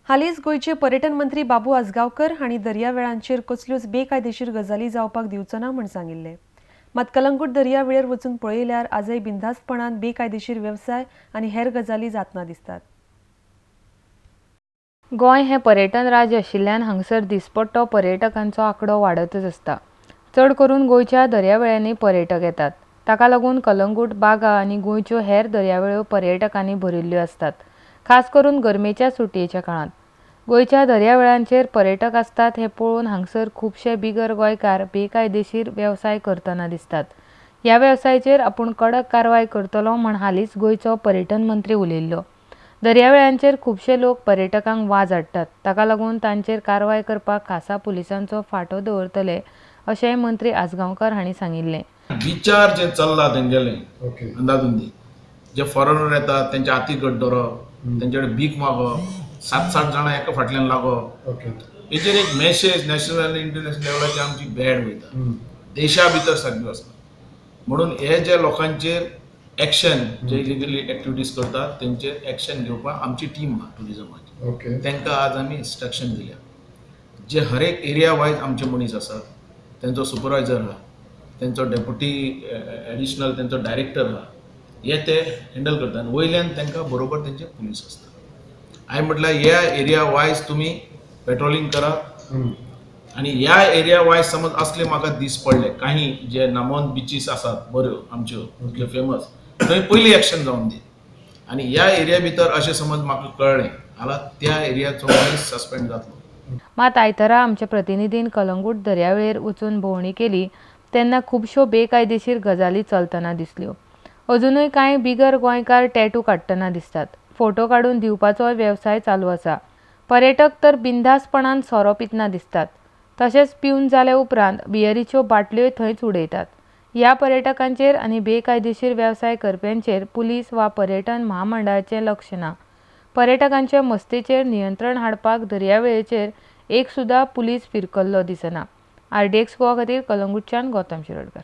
हालींच गोंयचे पर्यटन मंत्री बाबू आजगांवकर हांणी दर्यावेळांचेर कसल्योच बेकायदेशीर गजाली जावपाक दिवचो ना म्हूण सांगिल्लें. मात कलंगूट दर्यावेळेर वचून पळयल्यार आजय बिनधास्तपणान बेकायदेशीर वेवसाय आनी हेर गजाली जातना दिसतात. गोंय हें पर्यटन राज्य आशिल्ल्यान हांगसर दिसपट्टो पर्यटकांचो आंकडो वाडतच आसता. चड करून गोंयच्या दर्यावेळांनी पर्यटक येतात. ताका लागून कलंगूट, बागा आनी गोंयच्यो हेर दर्यावेळो पर्यटकांनी भरिल्ल्यो आसतात. खास करून गरमेच्या सुटयेच्या काळांत. गोंयच्या दर्यावेळांचेर पर्यटक आसतात हें पळोवन हांगसर खुबशे बिगर गोंयकार बेकायदेशीर वेवसाय करतना दिसतात. ह्या वेवसायाचेर आपूण कडक कारवाय करतलो म्हण हालींच गोंयचो पर्यटन मंत्री उलयिल्लो. दर्यावेळांचेर खुबशे लोक पर्यटकांक वाज हाडटात. ताका लागून तांचेर कारवाय करपाक खासा पुलिसांचो फांटो दवरतले अशेंय मंत्री आजगांवकार हांणी सांगिल्लें. विचार जे चल्ला तेंगेले अंदाधुंदी जे फॉरेनर येतात तेंच्या हाती गट धरप, तेंचे कडेन भीक मागप, 7-7 जाणां एका फाटल्यान लागप, हेचेर एक मॅसेज नॅशनल आनी इंटरनॅशनल लेवलाचेर आमची बॅड वयता, देशा भितर सारकी वचना. म्हणून हे जे लोकांचेर एक्शन जे इलिगली एक्टिविटीज करतात तेंचेर एक्शन घेवपाक आमची टीम आहा टुरिजमाची, तांकां आज आमी इन्स्ट्रक्शन दिल्या. जे हर एक एरिया वायज आमचे मनीस आसात, तेंचो सुपरवायजर आहा, तेंचो डेप्युटी एडिशनल तेंचो डायरेक्टर आहा, हे ते हँडल करता आनी वयल्यान तांकां बरोबर तेंचे पुलीस आसता. हांवें म्हटल्यार ह्या एरिया वायज तुमी पेट्रोलिंग करात आनी ह्या एरिया वायज समज असले म्हाका दीस पडले काही जे नामवंत बिचीस आसात बऱ्यो आमच्यो जे फेमस, थंय पयली एक्शन जावन दी आनी ह्या एरिया भितर अशें समज म्हाका कळ्ळें जाल्यार त्या एरियाचो मनीस सस्पेंड जातलो. मात आयतारा आमच्या प्रतिनिधीन कलंगूट दर्यावेळेर वचून भोंवडी केली तेन्ना खुबश्यो बेकायदेशीर गजाली चलतना दिसल्यो. अजुनूय कांय बिगर गोंयकार टॅटू काडटना दिसतात. फोटो काडून दिवपाचोय वेवसाय चालू आसा. पर्यटक तर बिनधास्तपणान सोरो पितना दिसतात. तशेंच पिवन जाले उपरांत बियरीच्यो बाटल्योय थंयच उडयतात. ह्या पर्यटकांचेर आनी बेकायदेशीर वेवसाय करप्यांचेर पुलीस वा पर्यटन म्हामंडळाचें लक्ष ना. पर्यटकांचे मस्तेचेर नियंत्रण हाडपाक दर्यावेळेचेर एक सुद्दां पुलीस फिरकल्लो दिसना. आरडीएक्स गोवा खातीर कलंगूटच्यान गौतम शिरोडकर.